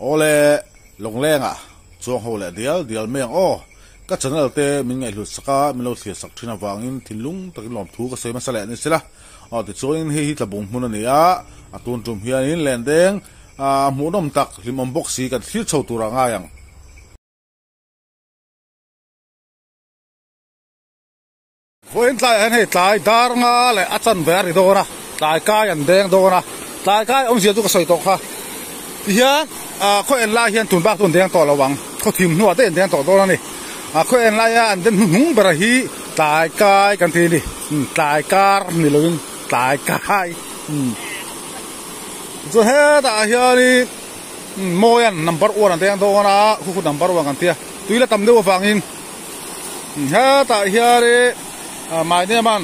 Awle Lawngleng ah chuang ho leh dial dial mai ang aw. Ka channel te min ngaihhlut sak a, min lo thlir sak thin avangin thinlung takin lawmthu ka sawi hmasa leh a ni sela. Aw tichuanin hei hi tlabung hmun a ni a, a tun tum hianin lendeng hmuhnawm tak hlimawm bawk si kan thlir chho tur ah ngai ang. Vawiin tlaiah hian hei tlai dar nga leh a chanve a ri dawn a, tlai kai an deng dawn a, tlai kai awmzia chu ka sawi tawh kha. Tihian khaw en lai hian tun bak chu an deng tawh lo ang, khaw thim hnuah te an deng tawh dawn a ni. Khaw en laia an den hnuhnung ber hi tlai kai kan ti a ni, tlai kar ni loin tlai kai. Chuan hetah hianin Mawian number one an deng dawn a, khu khu number one kan ti a, tui la tam deuh avangin. Hetah hian i my name an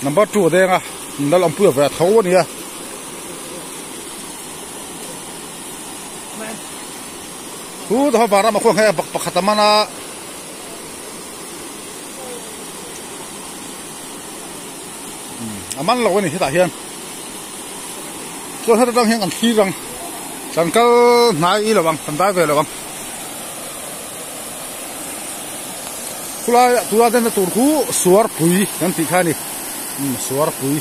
number 2 a deng a lal awmpui a ve a tho a nia. Chu dawh a ram a khuang hei a bak pakhat a man a. A man lo a ni hetah hian. Chuan heta tang hian kan thlir ang kan kal hnai i lo ang kan dai ve lo ang. Khulai tuna denna tur khu suarpui kan tih kha a ni umm suarpui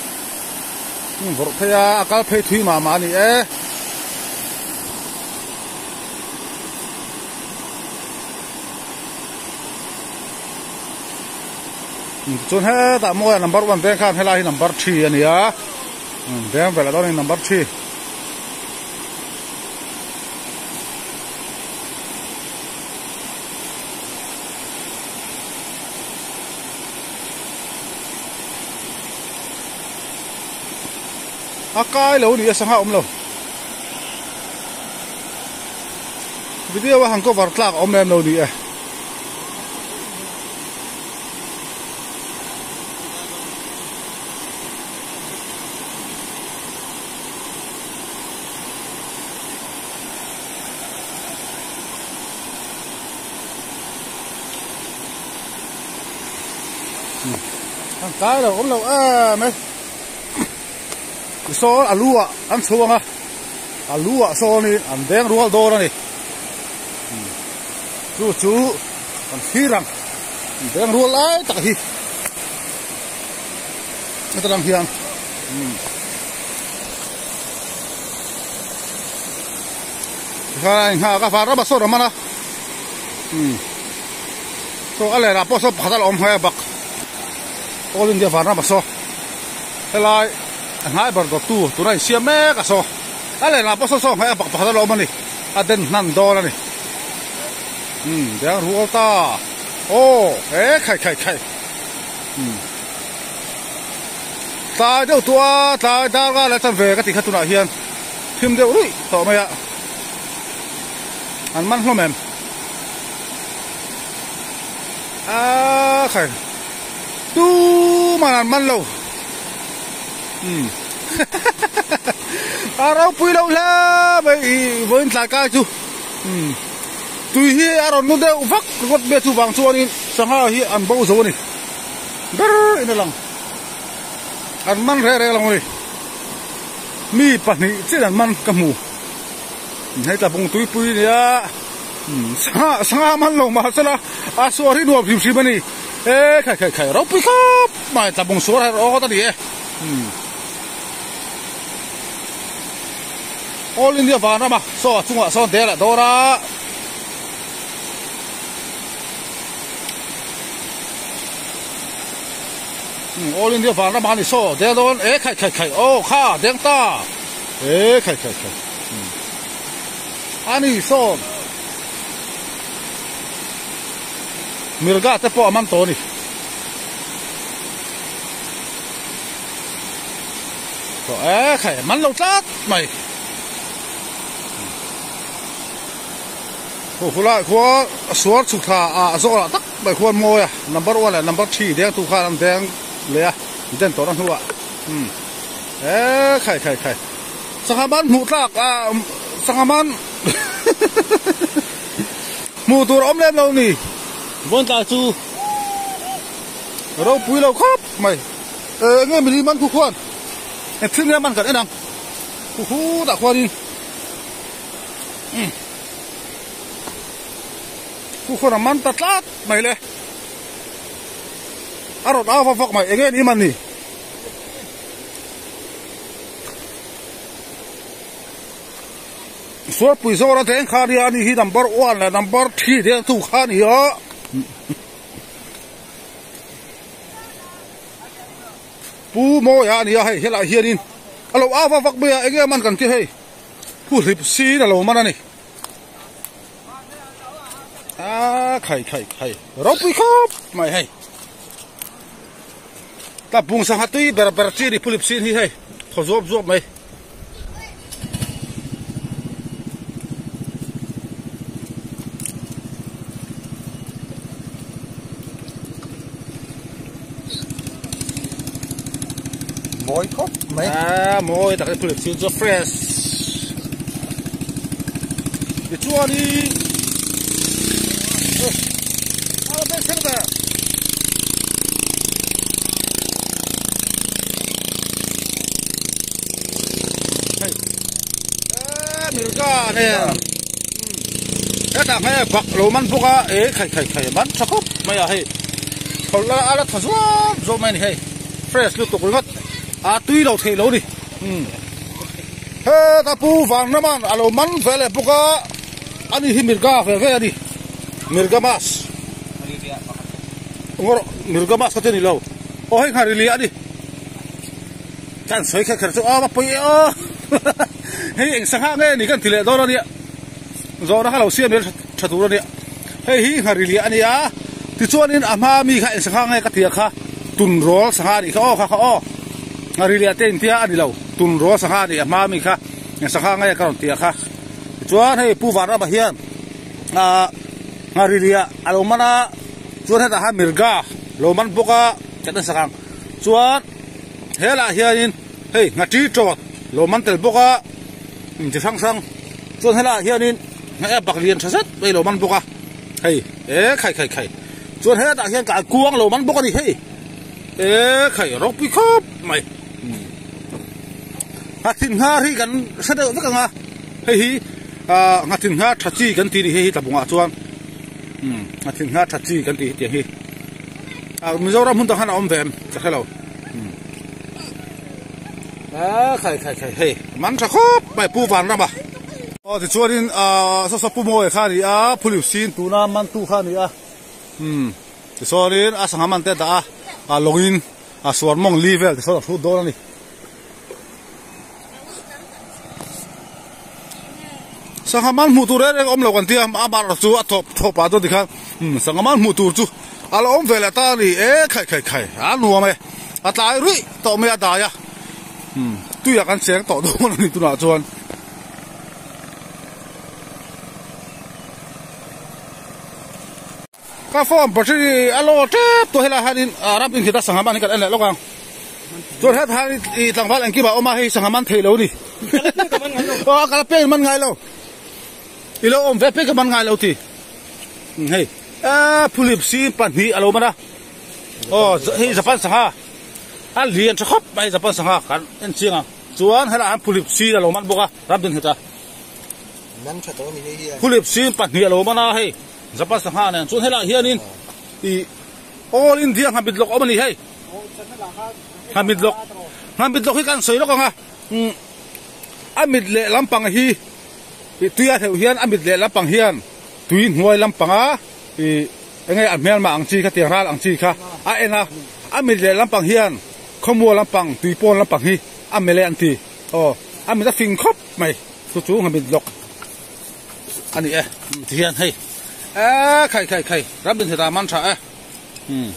umm vawrh phei a a kal phei thui mah mah a ni e. Chuan hetah mawi a number 1 veng khan helai hi number 3 a ni a veng velah dawn a ni number 3. A kai lo ni a sangha awm lo video a han cover tlak a awm lem lo ni e. An kai lo awm lo em e sawn a lu ah an chhuang a a lu ah sawnin an deng rual dawn a ni chu chu kan thlir ang an deng rual lai tak hi heta lang hian. Tikhan a inghak a van rama sawn a man a umm saw a lerah pawh saw pakhat a la awm nghai a bak all India van rama saw helai a hnai ber dawttu tuna insiam mek a saw a lerah pawh saw saw nghai a bak pakhat a la awm a ni a den hnan dawn a ni umm deng rual ta aw he khai khai khai umm tlai deuh tawh a tlai dar ngal a chan ve ka tih kha tunah hian. Thim deuh ruih tawh mai a, an man hlawm em? Aa khai tuman an man lo umm a ropui lo hle mai i vawiin tlai kai chu umm tui hi a rawn nu deuh vak ringawt mai a chuvang chuanin sangha hi an bo zo a ni ber in a lang an man reng reng lo a ni. Mi pahnih chiah an man ka hmu hei tlabung tuipui nia sangha sangha man lo mah sela a suar hi nuam hrim hrim a ni e khai khai khai ropui khawp mai tlabung suar her awt a ni e all India vanrama saw a chungah sawn der a dawr a. All India van ramah a ni saw deng dawn e khai khai khai aw kha deng ta e khai khai khai a ni saw mirga te pawh a man tawh a ni e khai man lo tlat mai. Khulai khua suar chhuk thla ah zawhah tak mai khuan mawi a number 1 leh number 3 deng tu khan an deng leh a den tawh na hnuah umm e khai khai khai sangha man hmuh tlak a sangha man hmuh tur a awm lem lo ni vawn tlai chu ropui lo khawp mai e enge mili man khu khuan engthil nge man kan en ang khu khu tah khuanin. Khu khawn a man ta tlat mai le. A rawn au vak vak mai eng nge ni man ni. Sualpui zawra deng kha nia ani hi number one leh number three deng tu kha ni a. Pu Mawia a ni a hei helaiah hianin a lo au vak vak mai a eng nge man kan ti hei pu hlip siin a lo man a ni. A khai khai khai ropui khawp mai hei ta bung sangha tui ber ber chi ni phulip sin hi hei thaw zuap zuap mai. Mawi khawp mai. A mawi tak e phulip sin chu fresh. Tichuanin hetah hei bak lo man bawk a eh khai khai khai man tha khawp mai a hei chhawlh a la tha zuap zuap mai a ni hei fresh lutuk ringawt a tui lo theih lo a ni. Heta pu Vanraman a lo man ve leh bawk a, ani hi Mirga ve ve a ni, Mirga mas ngaw rawh Mirga mas kha chu a ni lo, aw hei nghah rili a ni, kan sawi kher kher chu a va pawi e aw hei eng sangha nge ni kan ti leh dawn a nia, zawhna kha lo siam vel tha tur a nia, hei hi nghah rili a ni a, tichuanin a hma mi kha eng sangha nge ka ti a kha tunrawl sangha a nih kha aw kha kha aw nghah rili a te intia a ni lo. Tum rual sangha nih a hma mi kha sangha nge ka rawn tih a kha tichuan hei Pu Vanrama hian ahh Ngharilia a lo man a chuan hetah hian Mirga lo man bawk a kan en sak ang chuan helah hianin hei Nghaṭi tawt lo man tel bawk a inti hrang hrang chuan helaiah hianin hei a bak lian tha zet mai lo man bawk a hei eh khai khai khai chuan hetah hian kaikuang lo man bawk a ni hei eh khai ropui khawp mai. Nghathin nghar hi kan hre deuh vek ang a, hei hi ah nghathin nghar tha chi kan tih ni hei hi tlabungah chuan umm nghathin nghar tha chi kan tih hi tiang hi ah Mizoram hmun dang hian a awm ve em ka hre lo umm ah khai khai khai hei man tha khawp mai Pu Vanrama. Aw tichuanin ah saw saw Pu Mawia kha a ni a Phuliu sin tuna mantu kha a ni a umm tichuanin a sangha man te a dah a ah lawngin. A suar mawng li vel te sawn a hrut dawn a ni. Sangha man hmuh tur reng reng awm lo kan tia a mar chu a thawp thawp ah chuan tikhan umm sangha man hmuh tur chu a lo awm ve leh ta a ni e khai khai khai a nuam e a tlai ruih tawh mai a dai a umm tuiah kan cheng tawh dawn a ni tunah chuan. Ka phone battery a low tep tawh helai hianin ram inhit a sangha man hi kan en leh lawk ang chuan hetah hian ih tlangval engkim a awm a hei sangha man theih lo a ni aw kal pek man ngai lo i lo awm ve pek ka man ngai lo ti hei eh phulip si pahnih a lo man a aw hei japan sangha a lian tha khawp mai japan sangha kan en chiang ang chuan helaiah hian phulip si a lo man bawk a ram inhit a phulip si pahnih a lo man a hei. Japan sangha nen chuan helaiah hianin ih All India nghamit lawk a awm a ni hei nghamit lawk nghamit lawk hi kan sawi lawk ang a umm a mit leh lampang hi ih tui a hleuh hian a mit leh lampang hian tui hnuai lampanga ih eng nge a hmelma ang chi kha tiang ral ang chi kha a en a a mit leh lampang hian khawmual lampang tui pawn lampang hi a mel e an ti aw a mit a fing khawp mai chu chu nghamit lawk. A ni e ti hian hei e khai khai khai ram din heta man tha e um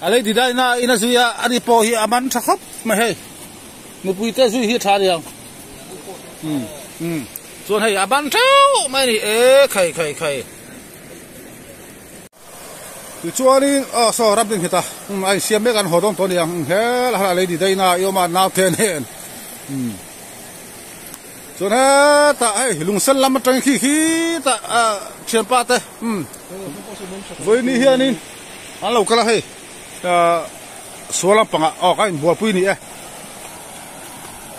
a lei didai na in a zui a ani pawh hi a man tha khawp mai hei nupui te zui hi a tha aniang um um chuan hei a ban theuh mai a ni e khai khai khai tichuanin aw saw ram din heta um a insiam mek an haw dawn tawh aniang hel a lei didai na i awm a naute nen um. Chuan hetah hei lungsel lam atangin khi khi tah ah thianpa te umm vawiini hianin an lo kal a hei ah sual lampangah aw ka inbualpui a ni e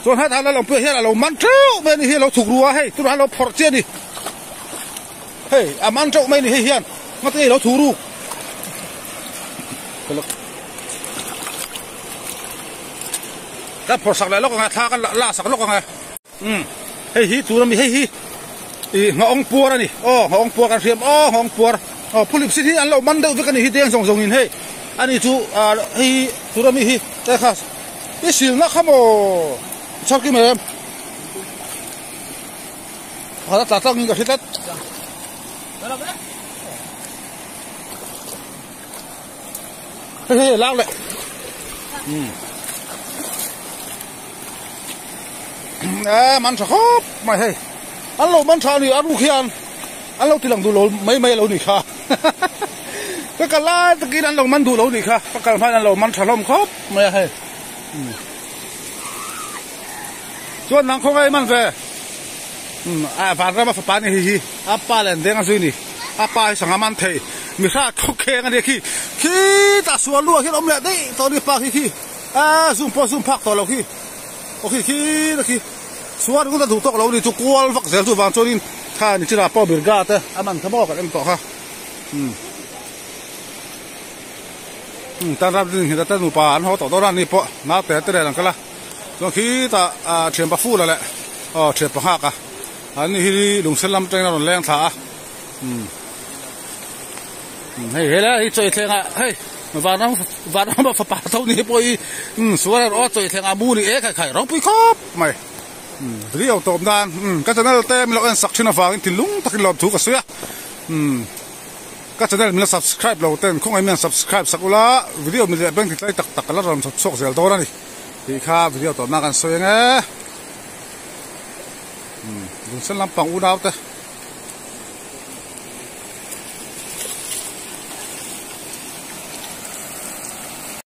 chuan hetah lal awmpuia hian a lo man theuh mai a ni hi a lo thuk ru a hei tunah hian a lo phawrh chiah a ni. Hei a man teuh mai ni hei hian ngate nge lo thu ruk. Ka phawrh sak leh lawk ang e thla ka la sak lawk ang e. Umm hei hi tuna mi hei hi ih nghawng puar a ni aw nghawng puar kan hriam aw nghawng puar aw phulip sin hi an lo man deuh vek a ni hi deng zawng zawng in hei ani chu ah hei hi tuna mi hi te kha i silna kha maw chhar kim em pakhat a tla tlang in ka hre tlat. Hei hei lak leh umm e man tha khawp mai hei an lo man tha a ni a ruk hian an lo ti lang duh lo mai mai a lo nih kha ka kal lai takin an lo man duh lo nih kha ka kal hmain an lo man tha hlawm khawp mai a hei umm chuan nang khawngaih man ve umm a vanram a fapa a ni hei hi a pa leh an veng a zui a ni a pa hi sangha man thei mi hra thawk kheng a nia khi khitah sual luah hian awm leh daih tawh a ni pa khi khi a zoom pawh zoom phak tawh lo khi aw khi khi na khi sual ringawt a duh tawk lo a ni chu kual vak zel chu vang chuanin kha ni chinah pawh birga te a man kha maw kan en tawh kha umm umm tan ram ding hi te nupa an haw tawh dawn a ni pawh naute te nen an kal a chuan khitah ah thianpa fula leh aw thianpa nghak a an ni hi lungsen lam atangin a rawn leng thla a umm hei helai hi chawi thleng ah hei vanram vanram a fapa tho ni pawh hi umm sual erawh a chawi thleng ah mu ni e khai khai ropui khawp mai umm video tawp nan umm ka channel te min lo en sak thin avangin thinlung takin lawmthu ka sawi a umm ka channel min la subscribe lo ten khawngaih mian subscribe sak ula video mi leh bank tlai tak tak ka la rawn chhawp chhuak zel dawn a ni tih kha video tawp nan kan sawi ang e umm lungsen lampang unau te.